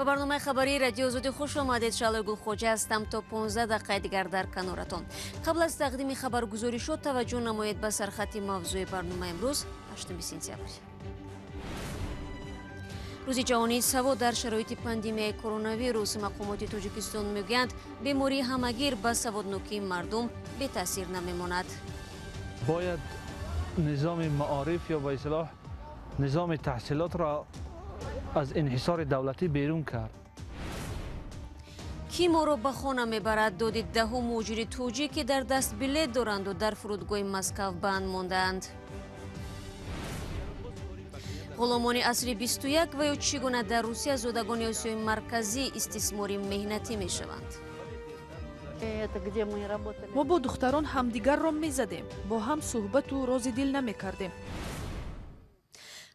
Ба барномаи хабарии радио Озодӣ хуш омадед. Шаълои Гулхоҷа ҳастам то 15 дақиқаи дигар дар каноратон. Қабл аз тақдими хабаргузоришҳо таваҷҷӯҳ намоед ба сархати мавзӯи барномаи имрӯз 8 сентябр. Рӯзи ҷаҳонии савод дар шароити пандемияи коронавирус. Мақомоти Тоҷикистон мегӯянд, бемории ҳамагир ба саводнокии мардум бетаъсир намемонад. Бояд низоми маориф ё ба истилоҳ низоми таҳсилотро аз инҳисори давлатӣ берун кард. Кӣ моро ба хона мебарад? Доди даҳу муҳоҷири тоҷик, ки дар даст билет доранду дар фурудгоҳи Москав банд мондаанд. Ғуломони асри 21 ва ё чӣ гуна дар Русия зодагони Осиёи Марказӣ истисмори меҳнатӣ мешаванд. Мо бо духтарон ҳамдигарро мезадем, бо ҳам суҳбату рози дил намекардем.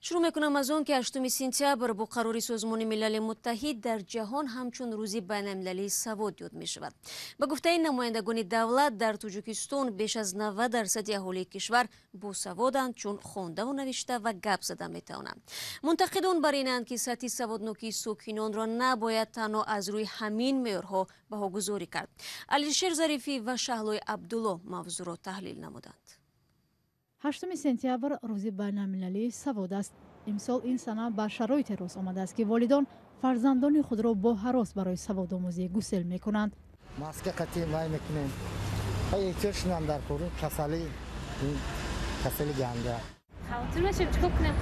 Шурӯъ мекунам аз он, ки 8 сентябр бо қарори Созмони Милали Муттаҳид дар ҷаҳон ҳамчун рӯзи байналмилалии савод ёд мешавад. Ба гуфтаи намояндагони давлат, дар Тоҷикистон беш аз 90% аҳолии кишвар босаводанд, чун хондаву навишта ва гап зада метавонанд. Мунтақидон бар инанд, ки сатҳи саводнокии сокинонро набояд танҳо аз рӯи ҳамин меъёрҳо баҳогузорӣ кард. Алишер Зарифӣ ва Шаҳлои Абдулло мавзӯъро таҳлил намуданд. 8 сентябр рӯзи байналмилалии савод аст. Имсол ин сана ба шароите рост омадааст, ки волидон фарзандони худро бо ҳарос барои саводомӯзӣ гусел мекунанд. Маска қатъи вай мекунем. Эҳтиёт шунам дар кори касали ганда. Хавотир мешем, чикор кунем?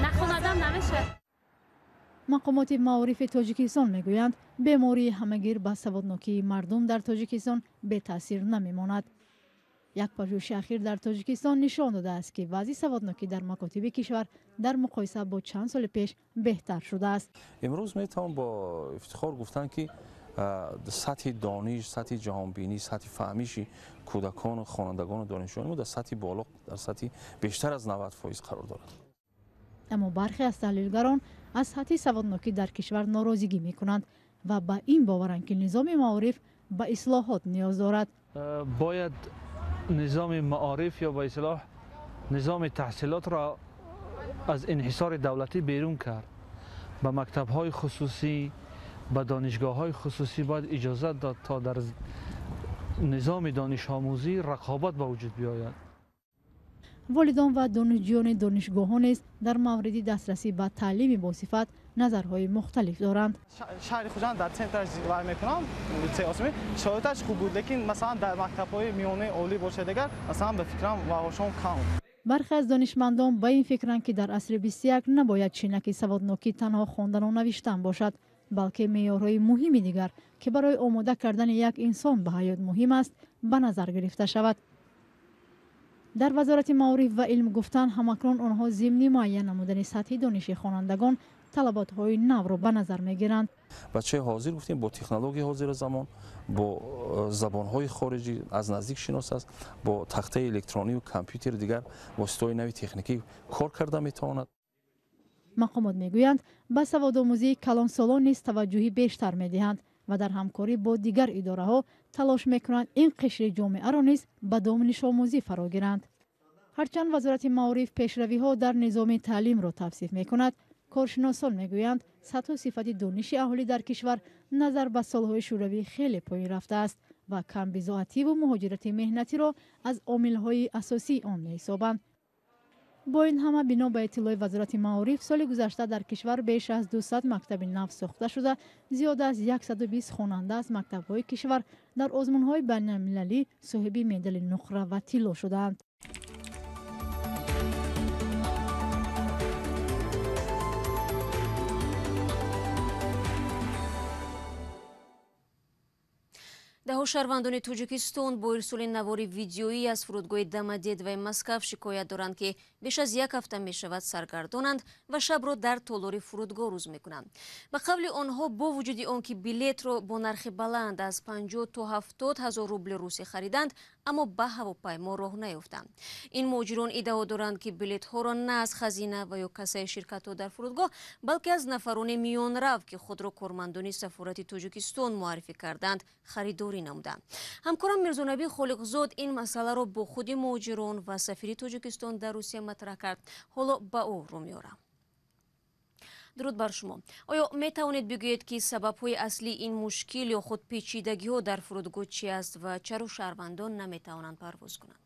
Нахонадам намешавад. Мақомоти маорифи Тоҷикистон мегӯянд, бемории ҳамагир ба саводнокии мардум дар Тоҷикистон бетаъсир намемонад. Як пажӯҳиши ахир дар Тоҷикистон нишон додааст, ки вазъи саводнокӣ дар макотиби кишвар дар муқоиса бо чанд соли пеш беҳтар шудааст. Имрӯз метавон бо ифтихор гуфтан, ки сатҳи дониш, сатҳи ҷаҳонбинӣ, сатҳи фаҳмиши кӯдакону хонандагону донишҷӯёни мо дар сатҳи боло, дар сатҳи бештар аз 90% қарор дорад. Аммо бархе аз таҳлилгарон аз сатҳи саводнокӣ дар кишвар норозигӣ мекунанд ва ба ин боваранд, ки низоми маориф ба ислоҳот ниёз дорад. Бояд низоми маориф ё ба истилоҳ низоми таҳсилотро аз инҳисори давлатӣ берун кард. Ба мактабҳои хусусӣ, ба донишгоҳҳои хусусӣ бояд иҷозат дод, то дар низоми донишомӯзӣ рақобат ба вуҷуд биёяд. Волидон ва донишҷӯёни донишгоҳҳо низ дар мавриди дастрасӣ ба таълими босифат назарҳои мухталиф доранд. Шаҳри Хуҷанд дар центраш зиндагӣ мекунам, литсей Осимӣ, шароиташ хуб буд, лекин масалан дар мактабҳои миёнаи олӣ бошад дигар, масалан ба фикрам маошон кам. Бархе аз донишмандон ба ин фикранд, ки дар асри 21 набояд чинаки саводнокӣ танҳо хондану навиштан бошад, балки меъёрҳои муҳими дигар, ки барои омода кардани як инсон ба ҳаёт муҳим аст, ба назар гирифта шавад. Дар Вазорати маориф ва илм гуфтанд, ҳамакнун онҳо зимни муайян намудани сатҳи дониши хонандагон талаботҳои навро ба назар мегиранд. Бачаи ҳозир гуфтем бо технологияи ҳозира замон, бо забонҳои хориҷӣ аз наздик шинос аст, бо тахтаи электронию компютер дигар воситаҳои нави техникӣ кор карда метавонад. Мақомот мегӯянд, ба саводомӯзии калонсолон низ таваҷҷӯҳи бештар медиҳанд ва дар ҳамкорӣ бо дигар идораҳо талош мекунанд ин қишри ҷомеаро низ ба донишомӯзӣ фаро гиранд. Ҳарчанд Вазорати маориф пешравиҳо дар низоми таълимро тавсиф мекунад, коршиносон мегӯянд, сатҳу сифати дониши аҳолӣ дар кишвар назар ба солҳои шӯравӣ хеле поин рафтааст ва камбизоативу муҳоҷирати меҳнатиро аз омилҳои асосии он меҳисобанд. Бо ин ҳама, бино ба иттилои Вазорати маориф, соли гузашта дар кишвар беш аз 200 мактаби нав сохта шуда, зиёда аз 120 хонанда аз мактабҳои кишвар дар озмунҳои байналмилалӣ соҳиби медали нуқра ва тилло шудаанд. Даҳо шаҳрвандони Тоҷикистон бо ирсоли навори видеоӣ аз фурудгоҳи Домодедовои Москав шикоят доранд, ки беш аз як ҳафта мешавад саргардонанд ва шабро дар толори фурудгоҳ рӯз мекунанд. Ба қавли онҳо, бо вуҷуди он ки билетро бо нархи баланд аз 50 то 70 ҳазор рубли русӣ хариданд, аммо ба ҳавопаймо роҳ наёфтанд. Ин муҳоҷирон иддао доранд, ки билетҳоро на аз хазина ва ё кассаи ширкатҳо дар фурудгоҳ, балки аз нафарони миёнрав, ки худро кормандони сафорати Тоҷикистон муаррифӣ карданд, харидорӣ намуданд. Ҳамкорам Мирзонабӣ Холиқзод ин масъаларо бо худи муҳоҷирон ва сафири Тоҷикистон дар Русия матраҳ кард. Ҳоло ба ӯ рӯ меорам. Дуруд бар шумо. Оё метавонед бигӯед, ки сабабҳои аслии ин мушкил ё худ печидагиҳо дар фурудгоҳ чи аст ва чаро шаҳрвандон наметавонанд парвоз кунанд?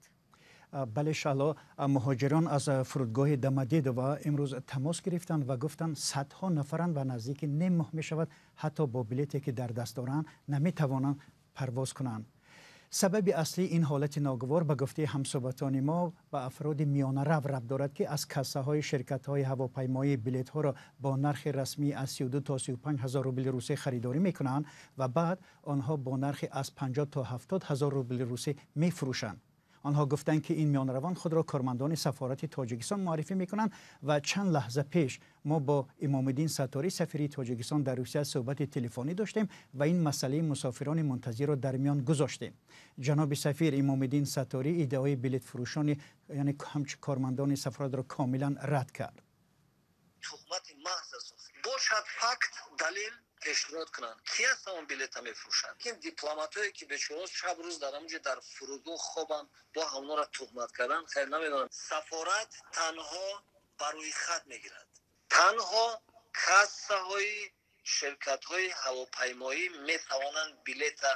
Бале, Шаҳло, муҳоҷирон аз фурудгоҳи Домодедово имрӯз тамос гирифтанд ва гуфтанд, садҳо нафаранд ва наздики ним моҳ мешавад, ҳатто бо билете ки дар даст доранд, наметавонанд парвоз кунанд. Сабаби аслии ин ҳолати ногувор, ба гуфтаи ҳамсӯҳбатони мо, ба афроди миёнарав рабт дорад, ки аз кассаҳои ширкатҳои ҳавопаймоӣ билетҳоро бо нархи расмӣ аз 32 то 35 ҳазор рубли русӣ харидорӣ мекунанд ва баъд онҳо бо нархи аз 50 то 70 ҳазор рубли русӣ мефурӯшанд. Онҳо гуфтанд, ки ин миёнравон худро кормандони сафорати Тоҷикистон муаррифӣ мекунанд ва чанд лаҳза пеш мо бо Имомиддин Сатторӣ, сафири Тоҷикистон дар Русия, суҳбати телефонӣ доштем ва ин масъалаи мусофирони мунтазирро дар миён гузоштем. Ҷаноби сафир Имомиддин Сатторӣ иддаои билетфурӯшони, яъне ҳамчун кормандони сафоратро, комилан рад кард. Туҳмати маҳз аст. Бошад факт, далел пешниҳод кунанд, ки аст он билета мефурӯшанд. Ин дипломатое ки бечора шаб рӯз дар ҳамонҷо дар фурудгоҳ хобанд, бо ҳамонро туҳмат кардан, хайр, намедонам. Сафорат танҳо ба рӯйхат мегирад, танҳо кассаҳои ширкатҳои ҳавопаймоӣ метавонанд билета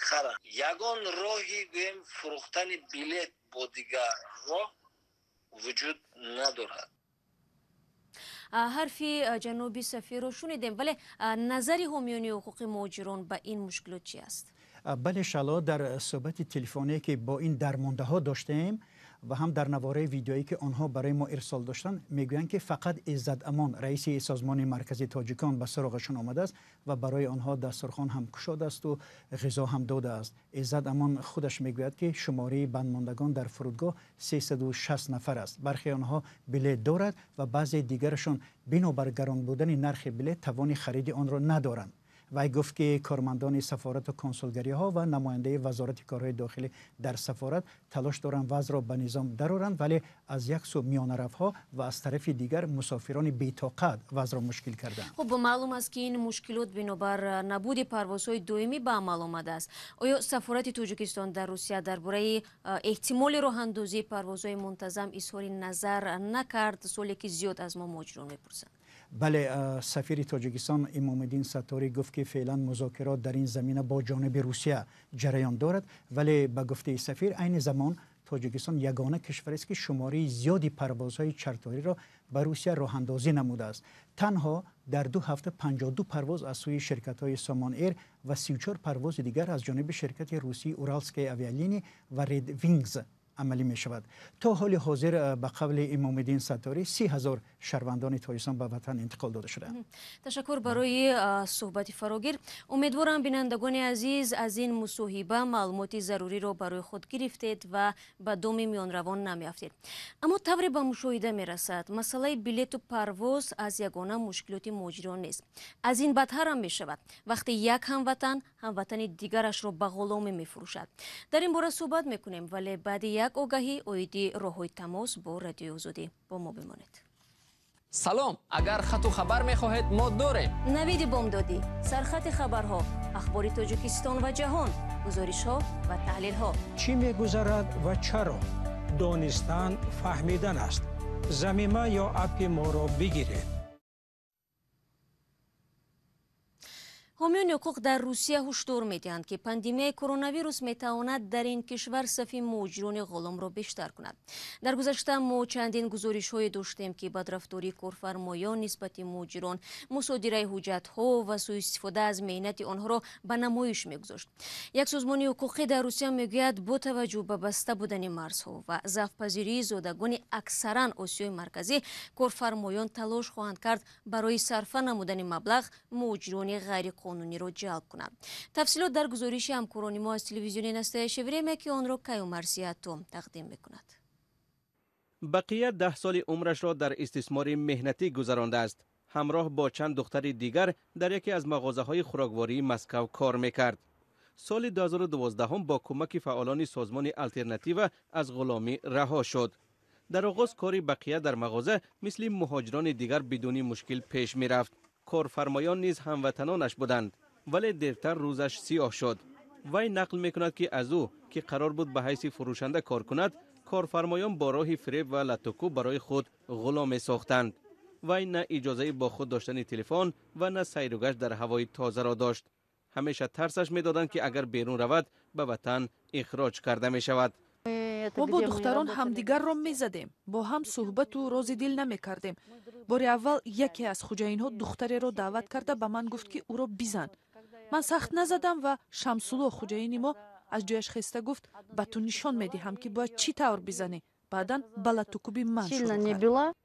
харанд. Ягон роҳи, гӯем, фурӯхтани билет бо дигар роҳ вуҷуд надорад. Ҳарфи ҷаноби сафирро шунидем, вале назари ҳомиёни ҳуқуқи муҳоҷирон ба ин мушкилот чи аст? Бале, Шаҳло, дар суҳбати телефоние ки бо ин дармондаҳо доштем ва ҳам дар навораи видеоӣ ки онҳо барои мо ирсол доштанд, мегӯянд, ки фақат Иззат Амон, раиси Созмони марказии тоҷикон, ба суроғашон омадааст ва барои онҳо дастурхон ҳам кушодааст ғизо ҳам додааст. Иззат Амон худаш мегӯяд, ки шумораи бандмондагон дар фурудгоҳ 360 нафар аст. Бархе онҳо билет дорад ва баъзе дигарашон бинобар гарон будани нархи билет тавони хариди онро надоранд. Вай гуфт, ки кормандони сафорату консулгариҳо ва намояндаи Вазорати корҳои дохилӣ дар сафорат талош доранд вазъро ба низом дароранд, вале аз як сӯ миёнаравҳо ва аз тарафи дигар мусофирони бетоқат вазъро мушкил карданд. Хуб, маълум аст, ки ин мушкилот бинобар набуди парвозҳои доимӣ ба амал омадааст. Оё сафорати Тоҷикистон дар Русия дар бораи эҳтимоли роҳандозии парвозҳои мунтазам изҳори назар накард? Суоле ки зиёд аз мо муҳоҷирон мепурсанд. Бале, сафири Тоҷикистон Имомиддин Сатторӣ гуфт, ки феълан музокирот дар ин замина бо ҷониби Русия ҷараён дорад, вале ба гуфтаи сафир, айни замон Тоҷикистон ягона кишварест, ки шумораи зиёди парвозҳои чарториро ба Русия роҳандозӣ намудааст. Танҳо дар 2 ҳафта 52 парвоз аз сӯи ширкатҳои Сомон Эйр ва 34 парвози дигар аз ҷониби ширкати русии Уралская авиалиния ва Ред Вингз амалӣ мешавад. То ҳоли ҳозир, ба қавли Имомиддин Сатторӣ, 30 000 шаҳрвандони Тоҷикистон ба ватан интиқол дода шудаанд. Ташаккур барои суҳбати фарогир. Умедворам, бинандагони азиз, аз ин мусоҳиба маълумоти заруриро барои худ гирифтед ва ба доми миёнравон намеафтед. Аммо тавре ба мушоҳида мерасад, масъалаи билету парвоз аз ягона мушкилоти муҳоҷирон нест. Аз ин бадтарам мешавад, вақте як ҳамватан ҳамватани дигарашро ба ғуломӣ мефурӯшад. Дар ин бора суҳбат мекунем, вале баъди як огаҳӣ оиди роҳҳои тамос бо Радиои Озодӣ. Бо мо бимонед. Салом, агар хату хабар мехоҳед, мо дорем. Навиди бомдодӣ, сархати хабарҳо, ахбори Тоҷикистон ва ҷаҳон, гузоришҳо ва таҳлилҳо. Чӣ мегузарад ва чаро? Донистан фаҳмидан аст. Замима ё аппи моро бигиред. Ҳомиёни ҳуқуқ дар Русия ҳушдор медиҳанд, ки пандемияи коронавирус метавонад дар ин кишвар сафи муҳоҷирони ғуломро бештар кунад. Дар гузашта мо чандин гузоришҳое доштем, ки бадрафтории корфармоён нисбати муҳоҷирон, мусодираи ҳуҷҷатҳо ва сӯистифода аз меҳнати онҳоро ба намоиш мегузошт. Як созмони ҳуқуқӣ дар Русия мегӯяд, бо таваҷҷӯҳ ба баста будани марзҳо ва заъфпазирии зодагони аксаран Осиёи Марказӣ, корфармоён талош хоҳанд кард барои сарфа намудани маблағ муҳоҷирони ғайриқонунӣ. ғайриқонуниро ҷалб кунад. Тафсилот дар гузориши ҳамкорони мо аз телевизиони «Настоящее время», ки онро Каюмарс Яту тақдим мекунад. Бақия 10 соли умрашро дар истисмори меҳнатӣ гузарондааст. Ҳамроҳ бо чанд духтари дигар дар яке аз мағозаҳои хӯроквории Москав кор мекард. Соли 2012 бо кӯмаки фаъолони созмони «Алтернатива» аз ғуломӣ раҳо шуд. Дар оғоз кори Бақия дар мағоза мисли муҳоҷирони дигар бидуни мушкил пеш мерафт. Корфармоён низ ҳамватанонаш буданд, вале дертар рӯзаш сиёҳ шуд. Вай нақл мекунад, ки аз ӯ, ки қарор буд ба ҳайси фурӯшанда кор кунад, корфармоён бо роҳи фиреб ва латтукӯб барои худ ғуломе сохтанд. Вай на иҷозаи бо худ доштани телефон ва на сайругашт дар ҳавои тозаро дошт. Ҳамеша тарсаш медоданд, ки агар берун равад, ба ватан ихроҷ карда мешавад. Мо бо духтарон ҳамдигарро мезадем, бо ҳам суҳбату рози дил намекардем. Бори аввал яке аз хуҷаинҳо духтареро даъват карда, ба ман гуфт, ки ӯро бизан. Ман сахт назадам ва Шамсулло, хуҷаини мо, аз ҷояш хеста гуфт: «Ба ту нишон медиҳам, ки бояд чӣ тавр бизанӣ». Баъдан ба латтукӯби ман шурӯъ кард.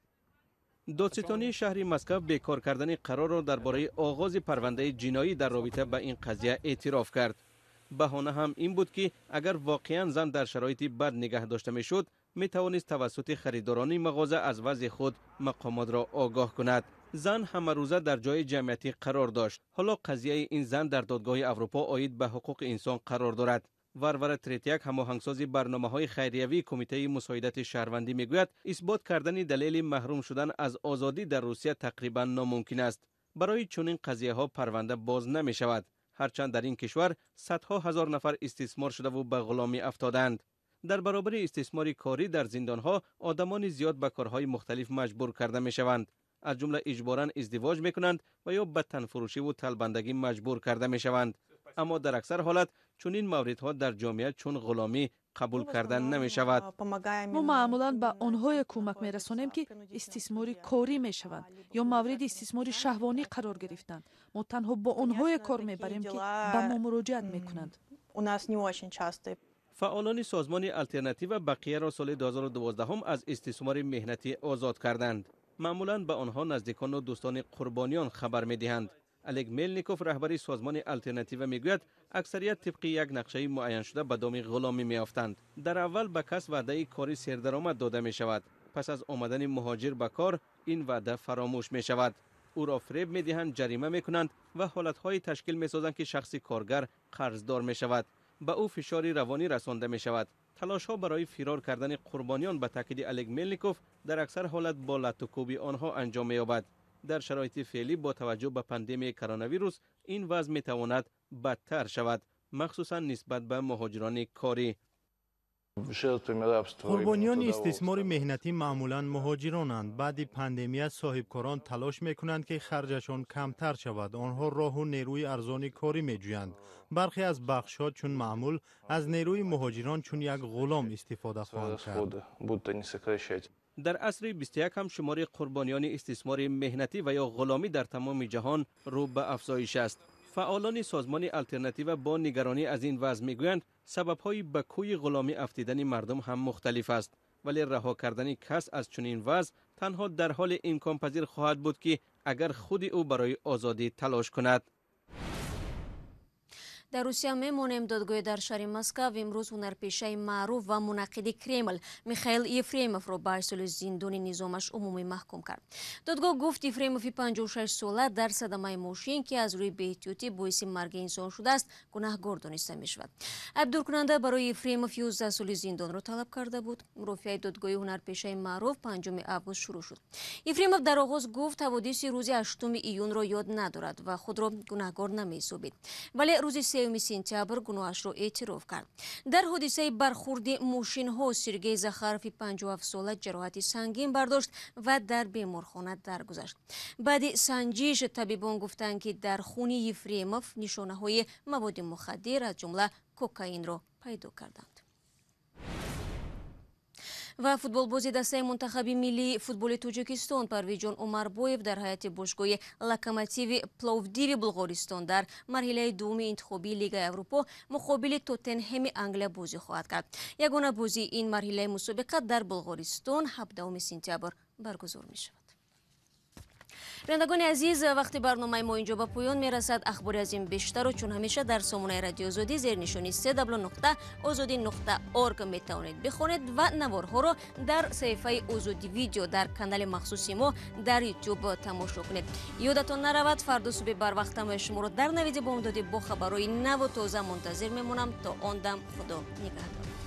Додситонии шаҳри Москав бекор кардани қарорро дар бораи оғози парвандаи ҷиноӣ дар робита ба ин қазия эътироф кард. Баҳона ҳам ин буд, ки агар воқеан зан дар шароити бад нигаҳ дошта мешуд, метавонист тавассути харидорони мағоза аз вазъи худ мақомотро огоҳ кунад. Зан ҳамарӯза дар ҷои ҷамъиятӣ қарор дошт. Ҳоло қазияи ин зан дар Додгоҳи Аврупо оид ба ҳуқуқи инсон қарор дорад. Варвара Третьяк, ҳамоҳангсози барномаҳои хайриявии Кумитаи мусоидати шаҳрвандӣ, мегӯяд, исбот кардани далели маҳрум шудан аз озодӣ дар Русия тақрибан номумкин аст. Барои чунин қазияҳо парванда боз намешавад, ҳарчанд дар ин кишвар садҳо ҳазор нафар истисмор шудаву ба ғуломӣ афтодаанд. Дар баробари истисмори корӣ дар зиндонҳо одамони зиёд ба корҳои мухталиф маҷбур карда мешаванд, аз ҷумла иҷборан издивоҷ мекунанд ва ё ба танфурӯшиву талбандагӣ маҷбур карда мешаванд. Аммо дар аксар ҳолат чунин мавридҳо дар ҷомеа чун ғуломӣ қабул карда намешавад. Мо маъмулан ба онҳое кӯмак мерасонем, ки истисмори корӣ мешаванд ё мавриди истисмори шаҳвонӣ қарор гирифтанд. Мо танҳо бо онҳое кор мебарем, ки ба мо муроҷиат мекунанд. Фаъолони созмони «Алтернатива» Бақияро соли 2012 аз истисмори меҳнатӣ озод карданд. Маъмулан ба онҳо наздикону дӯстони қурбониён хабар медиҳанд. Олег Мелников, раҳбари созмони «Алтернатива», мегӯяд, аксарият тибқи як нақшаи муайяншуда ба доми ғуломӣ меёфтанд. Дар аввал ба кас ваъдаи кори сердаромад дода мешавад. Пас аз омадани муҳоҷир ба кор, ин ваъда фаромӯш мешавад. Ӯро фиреб медиҳанд, ҷарима мекунанд ва ҳолатҳое ташкил месозанд, ки шахси коргар қарздор мешавад. Ба ӯ фишори равонӣ расонда мешавад. Талошҳо барои фирор кардани қурбониён, ба таъкиди Олег Мелников, дар аксар ҳолат бо латтукӯби онҳо анҷом меёбад. Дар шароити феълӣ, бо таваҷҷӯҳ ба пандемияи коронавирус, ин вазъ метавонад бадтар шавад, махсусан нисбат ба муҳоҷирони корӣ. Қурбониёни истисмори меҳнатӣ маъмулан муҳоҷиронанд. Баъди пандемия соҳибкорон талош мекунанд, ки харҷашон камтар шавад. Онҳо роҳу нерӯи арзони корӣ меҷӯянд. Бархе аз бахшҳо, чун маъмул, аз нерӯи муҳоҷирон чун як ғулом истифода хоҳанд кард. Дар асри 21 ҳам шумори қурбониёни истисмори меҳнатӣ ва ё ғуломӣ дар тамоми ҷаҳон рӯ ба афзоиш аст. Фаъолони созмони «Алтернатива» бо нигаронӣ аз ин вазъ мегӯянд, сабабҳои ба кӯи ғуломӣ афтидани мардум ҳам мухталиф аст, вале раҳо кардани кас аз чунин вазъ танҳо дар ҳоле имконпазир хоҳад буд, ки агар худи ӯ барои озодӣ талош кунад. Дар Русия мемонем. Додгоҳи дар шаҳри Москав имрӯз ҳунарпешаи маъруф ва мунаққиди Кремл Михаил Ефремовро ба 8 соли зиндони низомаш умумӣ маҳкум кард. Додгоҳ гуфт, Ефремови 56 сола дар садамаи мошин, ки аз рӯи беэҳтиётӣ боиси марги инсон шудааст, гунаҳгор дониста мешавад. Айбдоркунанда барои Ефремов 11 соли зиндонро талаб карда буд. Мурофиаи додгоҳи ҳунарпешаи маъруф 5 август шурӯъ шуд. Ефремов дар оғоз гуфт, ҳаводиси рӯзи 8 июнро ёд надорад ва худро гунаҳгор намеҳисобид, вале рӯзи 3 сентябр гуноҳашро эътироф кард. Дар ҳодисаи бархурди мошинҳо Сергей Захарови 57 сола ҷароҳати сангин бардошт ва дар беморхона даргузашт. Баъди санҷиш табибон гуфтанд, ки дар хуни Ефремов нишонаҳои маводи мухаддир, аз ҷумла кокаинро пайдо карданд. Ва футболбози дастаи мунтахаби миллии футболи Тоҷикистон Парвизҷон Умарбоев дар ҳайати бошгоҳи Локомотиви Пловдиви Булғористон дар марҳилаи дуввуми интихобии Лигаи Аврупо муқобили Тоттенҳеми Англия бозӣ хоҳад кард. Ягона бозии ин марҳилаи мусобиқа дар Булғористон 17 сентябр баргузор мешавад. Бинандагони азиз, вақти барномаи мо инҷо ба поён мерасад. Ахбори аз ин бештарро чун ҳамеша дар сомонаи Радиои Озодӣ зери нишони www.ozodi.org метавонед бихонед ва наворҳоро дар саҳифаи Озодӣ Видео дар канали махсуси мо дар Ютуб тамошо кунед. Ёдатон наравад, фардо субҳи барвақт ҳамаи шуморо дар Навиди Бомдодӣ бо хабарҳои наву тоза мунтазир мемонам. То он дам Худо нигаҳдор.